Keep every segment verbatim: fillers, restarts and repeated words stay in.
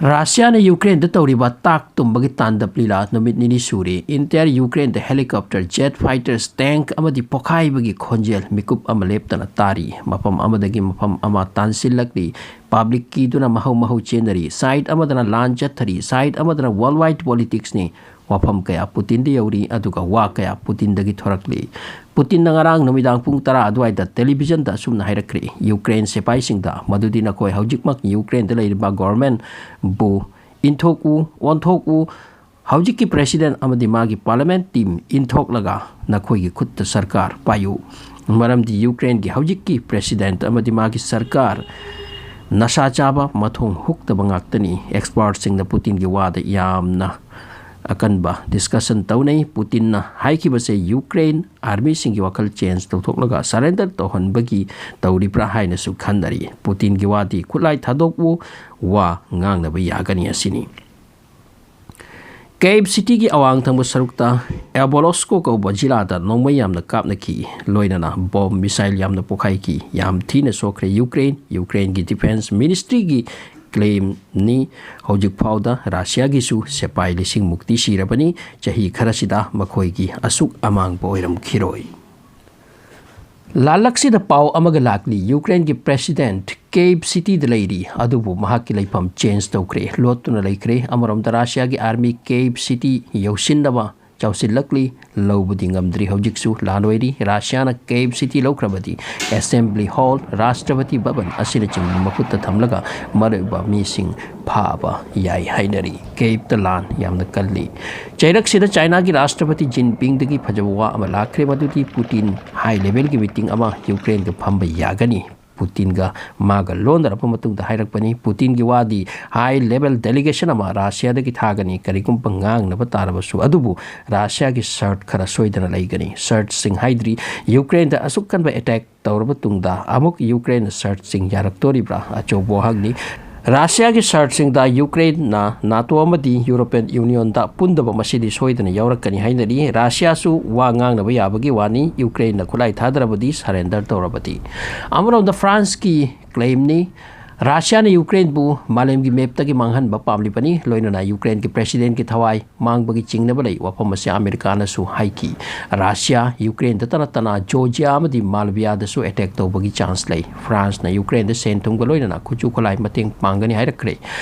ꯔꯥꯁꯤꯌꯥꯅ ꯌꯨꯀ꯭ꯔꯦꯟꯗ ꯇꯧꯔꯤꯕ ꯇꯥꯛ ꯇꯨꯝꯕꯒꯤ ꯇꯥꯟꯗꯞ ꯂꯤꯂꯥ ꯅꯨꯃꯤꯠ ꯅꯤꯅꯤ ꯁꯨꯔꯦ꯫ Entire ꯌꯨꯀ꯭ꯔꯦꯟꯗ helicopter, jet fighters, tank ꯑꯃꯗꯤ ꯄꯣꯈꯥꯏꯕꯒꯤ ꯈꯣꯟꯖꯦꯜ ꯃꯤꯀꯨꯞ ꯑꯃ ꯂꯦꯞꯇꯅ ꯇꯥꯔꯤ꯫ ꯃꯐꯝ ꯑꯃꯗꯒꯤ ꯃꯐꯝ ꯑꯃ ꯇꯥꯟꯁꯤꯜꯂꯛꯂꯤ꯫ Public ꯀꯤꯗꯨꯅ ꯃꯍꯧ ꯃꯍꯧ ꯆꯦꯟꯅꯔꯤ꯫ Side ꯑꯃꯗꯅ ꯂꯥꯟ ꯆꯠꯊꯔꯤ, side ꯑꯃꯗꯅ world wide politics ꯅꯤ꯫ ꯋꯥꯐꯝ ꯀꯌꯥ ꯄꯨꯇꯤꯟꯗ ꯌꯧꯔꯤ, ꯑꯗꯨꯒ ꯋꯥ ꯀꯌꯥ ꯄꯨꯇꯤꯟꯗꯒꯤ ꯊꯣꯔꯛꯂꯤ꯫ ꯄꯨꯇꯤꯟꯅ ꯉꯔꯥꯡ ꯅꯨꯃꯤꯗꯥꯡ ꯄꯨꯡ ꯇꯔꯥ ꯑꯗꯨꯋꯥꯏꯗ ꯇꯦꯂꯤꯚꯤꯖꯟꯗ ꯑꯁꯨꯝꯅ ꯍꯥꯏꯔꯛꯈ꯭ꯔꯦ, ꯌꯨꯀ꯭ꯔꯦꯟ ꯁꯤꯐꯥꯏꯁꯤꯡꯗ, ꯃꯗꯨꯗꯤ ꯅꯈꯣꯏ ꯍꯧꯖꯤꯛꯃꯛ ꯌꯨꯀ꯭ꯔꯦꯟꯗ ꯂꯩꯔꯤꯕ ꯒꯣꯔꯃꯦꯟꯕꯨ ꯏꯟꯊꯣꯛꯎ, ꯑꯣꯟꯊꯣꯛꯎ, ꯍꯧꯖꯤꯛꯀꯤ ꯄ꯭ꯔꯦꯁꯤꯗꯦꯟ ꯑꯃꯗꯤ ꯃꯥꯒꯤ ꯄꯥꯔꯂꯤꯌꯥꯃꯦꯟ ꯇꯤꯝ ꯏꯟꯊꯣꯛꯂꯒ ꯅꯈꯣꯏꯒꯤ ꯈꯨꯠꯇ ꯁꯔꯀꯥꯔ ꯄꯥꯏꯌꯨ꯫ ꯃꯔꯝꯗꯤ ꯌꯨꯀ꯭ꯔꯦꯟꯒꯤ ꯍꯧꯖꯤꯛꯀꯤ ꯄ꯭ꯔꯦꯁꯤꯗꯦꯟ ꯑꯃꯗꯤ ꯃꯥꯒꯤ ꯁꯔꯀꯥꯔ ꯅꯁꯥ ꯆꯥꯕ, ꯃꯊꯣꯡ ꯍꯨꯛꯇꯕ ꯉꯥꯛꯇꯅꯤ꯫ Expert ꯁꯤꯡꯅ ꯄꯨꯇꯤꯟꯒꯤ ꯋꯥꯗ ꯌꯥꯝꯅ ꯑꯀꯟꯕ discussion ꯇꯧꯅꯩ꯫ ꯄꯨꯇꯤꯟꯅ ꯍꯥꯏꯈꯤꯕꯁꯦ ꯌꯨꯀ꯭ꯔꯦꯟ ꯑꯥꯔꯃꯤꯁꯤꯡꯒꯤ ꯋꯥꯈꯜ change ꯇꯧꯊꯣꯛꯂꯒ surrender ꯇꯧꯍꯟꯕꯒꯤ ꯇꯧꯔꯤꯕ꯭ꯔꯥ ꯍꯥꯏꯅꯁꯨ ꯈꯟꯅꯔꯤ꯫ ꯄꯨꯇꯤꯟꯒꯤ ꯋꯥꯗꯤ ꯈꯨꯠꯂꯥꯏ ꯊꯥꯗꯣꯛꯎ, ꯋꯥ ꯉꯥꯡꯅꯕ ꯌꯥꯒꯅꯤ ꯑꯁꯤꯅꯤ꯫ ꯀꯦꯞ ꯁꯤꯇꯤꯒꯤ ꯑꯋꯥꯡ ꯊꯪꯕ ꯁꯔꯨꯛꯇ ꯑꯦꯕꯣꯂꯣꯁꯀꯣ ꯀꯧꯕ ꯖꯤꯂꯥꯗ ꯅꯣꯡꯃꯩ ꯌꯥꯝꯅ ꯀꯥꯞꯅꯈꯤ, ꯂꯣꯏꯅꯅ ꯕꯣꯝ, missile ꯌꯥꯝꯅ ꯄꯣꯈꯥꯏꯈꯤ꯫ ꯌꯥꯝ ꯊꯤꯅ ꯁꯣꯛꯈ꯭ꯔꯦ ꯌꯨꯀ꯭ꯔꯦꯟ꯫ ꯌꯨꯀ꯭ꯔꯦꯟꯒꯤ defence ministry ꯒꯤ claim ꯅꯤ꯫ ꯍꯧꯖꯤꯛ ꯐꯥꯎꯗ ꯔꯥꯁꯤꯌꯥꯒꯤꯁꯨ ꯁꯤꯄꯥꯏ ꯂꯤꯁꯤꯡ ꯃꯨꯛꯇꯤ ꯁꯤꯔꯕꯅꯤ꯫ ꯆꯍꯤ ꯈꯔꯁꯤꯗ ꯃꯈꯣꯏꯒꯤ ꯑꯁꯨꯛ ꯑꯃꯥꯡꯕ ꯑꯣꯏꯔꯝꯈꯤꯔꯣꯏ꯫ ꯂꯥꯜꯂꯛꯁꯤꯗ ꯄꯥꯎ ꯑꯃꯒ ꯂꯥꯛꯂꯤ꯫ ꯌꯨꯀ꯭ꯔꯦꯟꯒꯤ ꯄ꯭ꯔꯦꯁꯤꯗꯦꯟꯠ ꯀꯦꯞ ꯁꯤꯇꯤꯗ ꯂꯩꯔꯤ, ꯑꯗꯨꯕꯨ ꯃꯍꯥꯛꯀꯤ ꯂꯩꯐꯝ change ꯇꯧꯈ꯭ꯔꯦ, ꯂꯣꯠꯇꯨꯅ ꯂꯩꯈ꯭ꯔꯦ꯫ ꯑꯃꯔꯣꯝꯗ ꯔꯥꯁꯤꯌꯥꯒꯤ ꯑꯥꯔꯃꯤ ꯀꯦꯞ ꯁꯤꯇꯤ ꯌꯧꯁꯤꯟꯅꯕ ꯆꯥꯎꯁꯤꯜꯂꯛꯂꯤ꯫ ꯂꯧꯕꯗꯤ ꯉꯝꯗ꯭ꯔꯤ꯫ ꯍꯧꯖꯤꯛꯁꯨ ꯂꯥꯟ ꯑꯣꯏꯔꯤ꯫ ꯔꯥꯁꯤꯌꯥꯅ ꯀꯦꯞ ꯁꯤꯇꯤ ꯂꯧꯈ꯭ꯔꯕꯗꯤ ꯑꯦꯁꯦꯝꯕ꯭ꯂꯤ ꯍꯣꯜ, ꯔꯥꯁꯇ꯭ꯔꯄꯇꯤ ꯚꯕꯟ ꯑꯁꯤꯅꯆꯤꯡꯕ ꯃꯈꯨꯠꯇ ꯊꯝꯂꯒ ꯃꯔꯨꯑꯣꯏꯕ ꯃꯤꯁꯤꯡ ꯐꯥꯕ ꯌꯥꯏ ꯍꯥꯏꯅꯔꯤ꯫ ꯀꯦꯞꯇ ꯂꯥꯟ ꯌꯥꯝꯅ ꯀꯜꯂꯤ꯫ ꯆꯩꯔꯛꯁꯤꯗ ꯆꯥꯏꯅꯥꯒꯤ ꯔꯥꯁꯇ꯭ꯔꯄꯇꯤ ꯖꯤꯟꯄꯤꯡꯗꯒꯤ ꯐꯖꯕ ꯋꯥ ꯑꯃ ꯂꯥꯛꯈ꯭ꯔꯦ, ꯃꯗꯨꯗꯤ ꯄꯨꯇꯤꯟ high level ꯒꯤ meeting ꯑꯃ ꯌꯨꯀ꯭ꯔꯦꯟꯒ ꯐꯝꯕ ꯌꯥꯒꯅꯤ꯫ ꯄꯨꯇꯤꯟꯒ ꯃꯥꯒ ꯂꯣꯟꯅꯔꯛꯄ ꯃꯇꯨꯡꯗ ꯍꯥꯏꯔꯛꯄꯅꯤ꯫ ꯄꯨꯇꯤꯟꯒꯤ ꯋꯥꯗꯤ high level delegation ꯑꯃ ꯔꯥꯁꯤꯌꯥꯗꯒꯤ ꯊꯥꯒꯅꯤ, ꯀꯔꯤꯒꯨꯝꯕ ꯉꯥꯡꯅꯕ ꯇꯥꯔꯕꯁꯨ꯫ ꯑꯗꯨꯕꯨ ꯔꯥꯁꯤꯌꯥꯒꯤ ꯁꯔꯠ ꯈꯔ ꯁꯣꯏꯗꯅ ꯂꯩꯒꯅꯤ꯫ ꯁꯔꯠꯁꯤꯡ ꯍꯥꯏꯗ꯭ꯔꯤ, ꯌꯨꯀ꯭ꯔꯦꯟꯗ ꯑꯁꯨꯛ ꯀꯟꯕ attack ꯇꯧꯔꯕ ꯇꯨꯡꯗ ꯑꯃꯨꯛ ꯌꯨꯀ꯭ꯔꯦꯟꯅ ꯁꯔꯠꯁꯤꯡ ꯌꯥꯔꯛꯇꯣꯔꯤꯕ꯭ꯔꯥ? ꯑꯆꯧꯕ ꯋꯥꯍꯪꯅꯤ꯫ ꯔꯥꯁꯤꯌꯥꯒꯤ ꯁꯔꯠꯁꯤꯡꯗ ꯌꯨꯀ꯭ꯔꯦꯟꯅ ꯅꯥꯇꯣ ꯑꯃꯗꯤ ꯌꯨꯔꯣꯄꯤꯌꯟ ꯌꯨꯅꯤꯌꯟꯗ ꯄꯨꯟꯗꯕ ꯃꯁꯤꯗꯤ ꯁꯣꯏꯗꯅ ꯌꯥꯎꯔꯛꯀꯅꯤ ꯍꯥꯏꯅꯔꯤ꯫ ꯔꯥꯁꯤꯌꯥꯁꯨ ꯋꯥ ꯉꯥꯡꯅꯕ ꯌꯥꯕꯒꯤ ꯋꯥꯅꯤ, ꯌꯨꯀ꯭ꯔꯦꯟꯅ ꯈꯨꯠꯂꯥꯏ ꯊꯥꯗꯔꯕꯗꯤ, surrender ꯇꯧꯔꯕꯗꯤ꯫ ꯑꯃꯔꯣꯝꯗ ꯐ꯭ꯔꯥꯟꯁꯀꯤ claim ꯅꯤ꯫ ꯔꯥꯁꯤꯌꯥꯅ ꯌꯨꯀ꯭ꯔꯦꯟꯕꯨ ꯃꯥꯂꯦꯝꯒꯤ ꯃꯦꯞꯇꯒꯤ ꯃꯥꯡꯍꯟꯕ ꯄꯥꯝꯂꯤꯕꯅꯤ, ꯂꯣꯏꯅꯅ ꯌꯨꯀ꯭ꯔꯦꯟꯒꯤ ꯄ꯭ꯔꯦꯁꯤꯗꯦꯟꯠꯀꯤ ꯊꯋꯥꯏ ꯃꯥꯡꯕꯒꯤ ꯆꯤꯡꯅꯕ ꯂꯩ꯫ ꯋꯥꯐꯝ ꯑꯁꯤ ꯑꯃꯦꯔꯤꯀꯥꯅꯁꯨ ꯍꯥꯏꯈꯤ꯫ ꯔꯥꯁꯤꯌꯥ ꯌꯨꯀ꯭ꯔꯦꯟꯗ ꯅꯠꯇꯅ ꯖꯣꯔꯖꯤꯌꯥ ꯑꯃꯗꯤ ꯃꯥꯜꯕꯤꯌꯥꯗꯁꯨ ꯑꯦꯇꯦꯛ ꯇꯧꯕꯒꯤ ꯆꯥꯟꯁ ꯂꯩ꯫ ꯐ꯭ꯔꯥꯟꯁꯅ ꯌꯨꯀ꯭ꯔꯦꯟꯗ ꯁꯦꯟ ꯊꯨꯝꯒ ꯂꯣꯏꯅꯅ ꯈꯨꯠꯁꯨ ꯈꯨꯠꯂꯥꯏ ꯃꯇꯦꯡ ꯄꯥꯡꯒꯅꯤ ꯍꯥꯏꯔꯛꯈ꯭ꯔꯦ꯫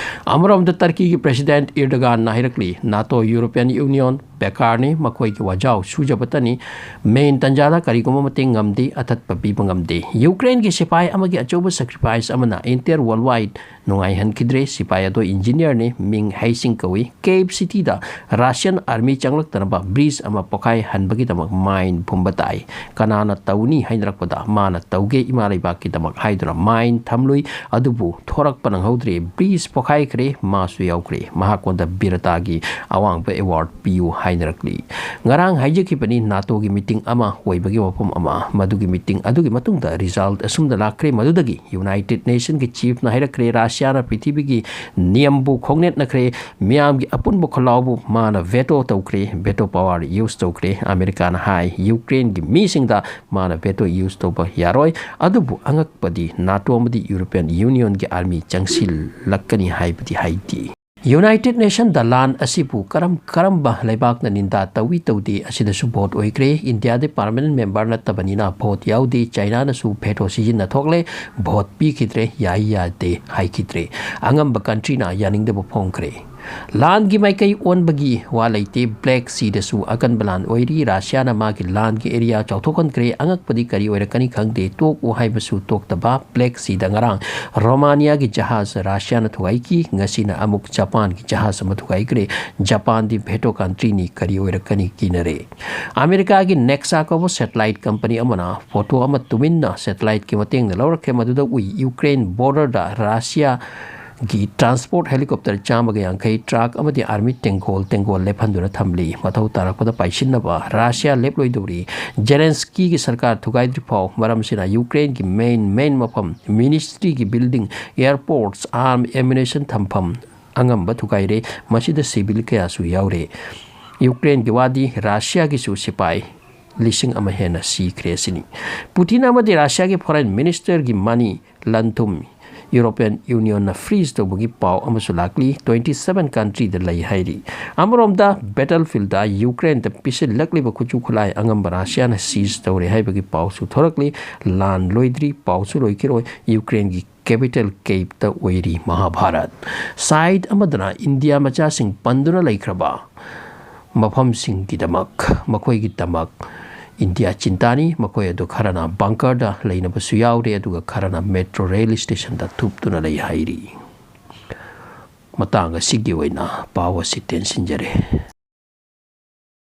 ꯑꯃꯔꯣꯝꯗ ꯇꯔꯀꯤꯒꯤ ꯄ꯭ꯔꯦꯁꯤꯗꯦꯟꯠ ꯏꯔꯗꯒꯥꯟꯅ ꯍꯥꯏꯔꯛꯂꯤ, ꯅꯥꯇꯣ, ꯌꯨꯔꯣꯄꯤꯌꯟ ꯌꯨꯅꯤꯌꯟ ꯕꯦꯀꯥꯔꯅꯤ, ꯃꯈꯣꯏꯒꯤ ꯋꯥꯖꯥꯎ ꯁꯨꯖꯕꯇꯅꯤ꯫ ꯃꯦꯟ ꯇꯟꯖꯥꯗ ꯀꯔꯤꯒꯨꯝꯕ ꯃꯇꯦꯡ ꯉꯝꯗꯦ, ꯑꯊꯠꯄ ꯄꯤꯕ ꯉꯝꯗꯦ꯫ ꯌꯨꯀ꯭ꯔꯦꯟꯒꯤ ꯁꯤꯐꯥꯏ ꯑꯃꯒꯤ ꯑꯆꯧꯕ ꯁꯦꯀ꯭ꯔꯤꯐꯥꯏꯁ ꯑꯃꯅ ꯏꯟꯇꯤꯌꯔ ꯋꯥꯔꯜ ꯋꯥꯏꯗ ꯅꯨꯡꯉꯥꯏꯍꯟꯈꯤꯗ꯭ꯔꯦ꯫ ꯁꯤꯐꯥꯏ ꯑꯗꯣ ꯏꯟꯖꯤꯅꯤꯌꯔꯅꯤ, ꯃꯤꯡ ꯍꯩꯁꯤꯡ ꯀꯧꯏ꯫ ꯀꯦꯞ ꯁꯤꯇꯤꯗ ꯔꯥꯁꯤꯌꯟ ꯑꯥꯔꯃꯤ ꯆꯪꯂꯛꯇꯅꯕ ꯕ꯭ꯔꯤꯖ ꯑꯃ ꯄꯣꯈꯥꯏꯍꯟꯕꯒꯤꯗꯃꯛ ꯃꯥꯏꯟ ꯐꯨꯝꯕ ꯇꯥꯏ꯫ ꯀꯅꯥꯅ ꯇꯧꯅꯤ ꯍꯥꯏꯅꯔꯛꯄꯗ ꯃꯥꯅ ꯇꯧꯒꯦ ꯏꯃꯥ ꯂꯩꯕꯥꯛꯀꯤꯗꯃꯛ ꯍꯥꯏꯗꯨꯅ ꯃꯥꯏꯟ ꯊꯝꯂꯨꯏ꯫ ꯑꯗꯨꯕꯨ ꯊꯣꯔꯛꯄ ꯅꯪꯍꯧꯗ꯭ꯔꯦ꯫ ꯕ꯭ꯔꯤꯖ ꯄꯣꯈꯥꯏꯈ꯭ꯔꯦ, ꯃꯥꯁꯨ ꯌꯥꯎꯈ꯭ꯔꯦ꯫ ꯃꯍꯥꯛꯉꯣꯟꯗ ꯕꯤꯔꯇꯥꯒꯤ ꯑꯋꯥꯡꯕ ꯑꯦꯋꯥꯔꯗ ꯄꯤꯌꯨ ꯍꯥꯏꯅꯔꯛꯂꯤ꯫ ꯉꯔꯥꯡ ꯍꯥꯏꯖꯈꯤꯕꯅꯤ ꯅꯥꯇꯣꯒꯤ ꯃꯤꯇꯤꯡ ꯑꯃ ꯑꯣꯏꯕꯒꯤ ꯋꯥꯐꯝ ꯑꯃ꯫ ꯃꯗꯨꯒꯤ ꯃꯤꯇꯤꯡ ꯑꯗꯨꯒꯤ ꯃꯇꯨꯡꯗ ꯔꯤꯖꯜꯠ ꯑꯁꯨꯝꯅ ꯂꯥꯛꯈ꯭ꯔꯦ꯫ ꯃꯗꯨꯗꯒꯤ ꯌꯨꯅꯥꯏꯇꯦꯗ ꯅꯦꯁꯟꯒꯤ ꯆꯤꯐꯅ ꯍꯥꯏꯔꯛꯈ꯭ꯔꯦ, ꯔꯥꯁꯤꯌꯥꯅ ꯄ꯭ꯔꯤꯊꯤꯕꯤꯒꯤ ꯅꯤꯌꯝꯕꯨ ꯈꯣꯡꯅꯦꯠꯅꯈ꯭ꯔꯦ, ꯃꯤꯌꯥꯝꯒꯤ ꯑꯄꯨꯟꯕ ꯈꯣꯜꯂꯥꯎꯕꯨ ꯃꯥꯅ ꯚꯦꯇꯣ ꯇꯧꯈ꯭ꯔꯦ, ꯚꯦꯇꯣ ꯄꯋꯥꯔ ꯌꯨꯁ ꯇꯧꯈ꯭ꯔꯦ꯫ ꯑꯃꯦꯔꯤꯀꯥꯅ ꯍꯥꯏ, ꯌꯨꯀ꯭ꯔꯦꯟꯒꯤ ꯃꯤꯁꯤꯡꯗ ꯃꯥꯅ ꯚꯦꯇꯣ ꯌꯨꯁ ꯇꯧꯕ ꯌꯥꯔꯣꯏ꯫ ꯑꯗꯨꯕꯨ ꯑꯉꯛꯄꯗꯤ ꯅꯥꯇꯣ ꯑꯃꯗꯤ ꯌꯨꯔꯣꯄꯤꯌꯟ ꯌꯨꯅꯤꯌꯟꯒꯤ ꯑꯥꯔꯃꯤ ꯆꯪꯁꯤꯜꯂꯛꯀꯅꯤ ꯍꯥꯏꯕꯗꯤ ꯍꯥꯏꯗꯦ꯫ ꯌꯨꯅꯥꯏꯇꯦꯗ ꯅꯦꯁꯟꯗ ꯂꯥꯟ ꯑꯁꯤꯕꯨ ꯀꯔꯝ ꯀꯔꯝꯕ ꯂꯩꯕꯥꯛꯅ ꯅꯤꯟꯗꯥ ꯇꯧꯏ ꯇꯧꯗꯦ ꯑꯁꯤꯗꯁꯨ ꯚꯣꯠ ꯑꯣꯏꯈ꯭ꯔꯦ꯫ ꯏꯟꯗꯤꯌꯥꯗꯤ ꯄꯥꯔꯃꯅꯦꯟ ꯃꯦꯝꯕꯔ ꯅꯠꯇꯕꯅꯤꯅ ꯚꯣꯠ ꯌꯥꯎꯗꯦ꯫ ꯆꯥꯏꯅꯥꯅꯁꯨ ꯚꯦꯇꯣ ꯁꯤꯖꯤꯟꯅꯊꯣꯛꯂꯦ, ꯚꯣꯠ ꯄꯤꯈꯤꯗ꯭ꯔꯦ, ꯌꯥꯏ ꯌꯥꯗꯦ ꯍꯥꯏꯈꯤꯗ꯭ꯔꯦ꯫ ꯑꯉꯝꯕ ꯀꯟꯇ꯭ꯔꯤꯅ ꯌꯥꯅꯤꯡꯗꯕ ꯐꯣꯡꯈ꯭ꯔꯦ꯫ ꯂꯥꯟꯒꯤ ꯃꯥꯏꯀꯩ ꯑꯣꯟꯕꯒꯤ ꯋꯥ ꯂꯩꯇꯦ꯫ ꯕ꯭ꯂꯦꯛ ꯁꯤꯗꯁꯨ ꯑꯀꯟꯕ ꯂꯥꯟ ꯑꯣꯏꯔꯤ꯫ ꯔꯥꯁꯤꯌꯥꯅ ꯃꯥꯒꯤ ꯂꯥꯟꯒꯤ ꯑꯦꯔꯤꯌꯥ ꯆꯥꯎꯊꯣꯛꯍꯟꯈ꯭ꯔꯦ꯫ ꯑꯉꯛꯄꯗꯤ ꯀꯔꯤ ꯑꯣꯏꯔꯛꯀꯅꯤ ꯈꯪꯗꯦ꯫ ꯇꯣꯛꯎ ꯍꯥꯏꯕꯁꯨ ꯇꯣꯛꯇꯕ꯫ ꯕ꯭ꯂꯦꯛ ꯁꯤꯗ ꯉꯔꯥꯡ ꯔꯣꯃꯥꯅꯤꯌꯥꯒꯤ ꯖꯍꯥꯖ ꯔꯥꯁꯤꯌꯥꯅ ꯊꯨꯒꯥꯏꯈꯤ꯫ ꯉꯁꯤꯅ ꯑꯃꯨꯛ ꯖꯄꯥꯟꯒꯤ ꯖꯍꯥꯖ ꯑꯃ ꯊꯨꯒꯥꯏꯈ꯭ꯔꯦ꯫ ꯖꯄꯥꯟꯗꯤ ꯚꯦꯇꯣ ꯀꯟꯇ꯭ꯔꯤꯅꯤ, ꯀꯔꯤ ꯑꯣꯏꯔꯛꯀꯅꯤ ꯀꯤꯅꯔꯦ꯫ ꯑꯃꯦꯔꯤꯀꯥꯒꯤ ꯅꯦꯛꯁꯥ ꯀꯧꯕ ꯁꯦꯇꯦꯂꯥꯏꯠ ꯀꯝꯄꯅꯤ ꯑꯃꯅ ꯐꯣꯇꯣ ꯑꯃ ꯇꯨꯃꯤꯟꯅ ꯁꯦꯇꯦꯂꯥꯏꯠꯀꯤ ꯃꯇꯦꯡꯅ ꯂꯧꯔꯛꯈ꯭ꯔꯦ꯫ ꯃꯗꯨꯗ ꯎꯏ, ꯌꯨꯀ꯭ꯔꯦꯟ ꯕꯣꯔꯗꯔꯗ ꯔꯥꯁꯤꯌꯥ ꯒꯤ ꯇ꯭ꯔꯥꯟꯁꯄꯣꯔꯠ ꯍꯦꯂꯤꯀꯣꯞꯇꯔ ꯆꯥꯝꯃꯒ ꯌꯥꯡꯈꯩ, ꯇ꯭ꯔꯥꯛ ꯑꯃꯗꯤ ꯑꯥꯔꯃꯤ ꯇꯦꯡꯒꯣꯜ ꯇꯦꯡꯒꯣꯜ ꯂꯦꯞꯍꯟꯗꯨꯅ ꯊꯝꯂꯤ꯫ ꯃꯊꯧ ꯇꯥꯔꯛꯄꯗ ꯄꯥꯏꯁꯤꯟꯅꯕ꯫ ꯔꯥꯁꯤꯌꯥ ꯂꯦꯞꯂꯣꯏꯗꯧꯔꯤ꯫ ꯖꯦꯂꯦꯟꯁꯀꯤꯒꯤ ꯁꯔꯀꯥꯔ ꯊꯨꯒꯥꯏꯗ꯭ꯔꯤ ꯐꯥꯎ꯫ ꯃꯔꯝꯁꯤꯅ ꯌꯨꯀ꯭ꯔꯦꯟꯒꯤ ꯃꯦꯟ ꯃꯦꯟ ꯃꯐꯝ, ꯃꯤꯅꯤꯁꯇ꯭ꯔꯤꯒꯤ ꯕꯤꯜꯗꯤꯡ, ꯑꯦꯌꯔꯄꯣꯔꯠꯁ, ꯑꯥꯔꯝ ꯑꯦꯃꯨꯅꯤꯁꯟ ꯊꯝꯐꯝ ꯑꯉꯝꯕ ꯊꯨꯒꯥꯏꯔꯦ꯫ ꯃꯁꯤꯗ ꯁꯤꯚꯤꯜ ꯀꯌꯥꯁꯨ ꯌꯥꯎꯔꯦ꯫ ꯌꯨꯀ꯭ꯔꯦꯟꯒꯤ ꯋꯥꯗꯤ ꯔꯥꯁꯤꯌꯥꯒꯤꯁꯨ ꯁꯤꯄꯥꯏ ꯂꯤꯁꯤꯡ ꯑꯃ ꯍꯦꯟꯅ ꯁꯤꯈ꯭ꯔꯦ ꯁꯤꯅꯤ꯫ ꯄꯨꯇꯤꯟ ꯑꯃꯗꯤ ꯔꯥꯁꯤꯌꯥꯒꯤ ꯐꯣꯔꯦꯟ ꯃꯤꯅꯤꯁꯇꯔꯒꯤ ꯃꯅꯤ ꯂꯟ ꯊꯨꯝ ꯌꯨꯔꯣꯄꯤꯌꯟ ꯌꯨꯅꯤꯌꯟꯅ ꯐ꯭ꯔꯤꯖ ꯇꯧꯕꯒꯤ ꯄꯥꯎ ꯑꯃꯁꯨ ꯂꯥꯛꯂꯤ꯫ Twenty seven countryꯗ ꯂꯩ ꯍꯥꯏꯔꯤ꯫ ꯑꯃꯔꯣꯝꯗ, ꯕꯦꯇꯜꯐꯤꯜꯗ ꯌꯨꯀ꯭ꯔꯦꯟꯗ ꯄꯤꯁꯤꯜꯂꯛꯂꯤꯕ ꯈꯨꯠꯁꯨ ꯈꯨꯠꯂꯥꯏ ꯑꯉꯝꯕ ꯔꯁꯤꯌꯥꯅ ꯁꯤꯖ ꯇꯧꯔꯦ ꯍꯥꯏꯕꯒꯤ ꯄꯥꯎꯁꯨ ꯊꯣꯔꯛꯂꯤ꯫ ꯂꯥꯟ ꯂꯣꯏꯗ꯭ꯔꯤ, ꯄꯥꯎꯁꯨ ꯂꯣꯏꯈꯤꯔꯣꯏ꯫ ꯌꯨꯀ꯭ꯔꯦꯟꯒꯤ ꯀꯦꯄꯤꯇꯦꯜ ꯀꯦꯞꯇ ꯑꯣꯏꯔꯤ ꯃꯍꯥꯚꯥꯔꯠ꯫ ꯁꯥꯏꯠ ꯑꯃꯗꯅ ꯏꯟꯗꯤꯌꯥ ꯃꯆꯥꯁꯤꯡ ꯄꯟꯗꯨꯅ ꯂꯩꯈ꯭ꯔꯕ ꯃꯐꯝꯁꯤꯡꯒꯤꯗꯃꯛ, ꯃꯈꯣꯏꯒꯤꯗꯃꯛ ꯏꯟꯗꯤꯌꯥ ꯆꯤꯟꯇꯥꯅꯤ꯫ ꯃꯈꯣꯏ ꯑꯗꯨ ꯈꯔꯅ ꯕꯪꯀꯔꯗ ꯂꯩꯅꯕꯁꯨ ꯌꯥꯎꯔꯦ, ꯑꯗꯨꯒ ꯈꯔꯅ ꯃꯦꯇ꯭ꯔꯣ ꯔꯦꯜ ꯁ꯭ꯇꯦꯁꯟꯗ ꯊꯨꯞꯇꯨꯅ ꯂꯩ ꯍꯥꯏꯔꯤ꯫ ꯃꯇꯥꯡ ꯑꯁꯤꯒꯤ ꯑꯣꯏꯅ ꯄꯥꯎ ꯑꯁꯤ ꯇꯦꯟꯁꯤꯟꯖꯔꯦ꯫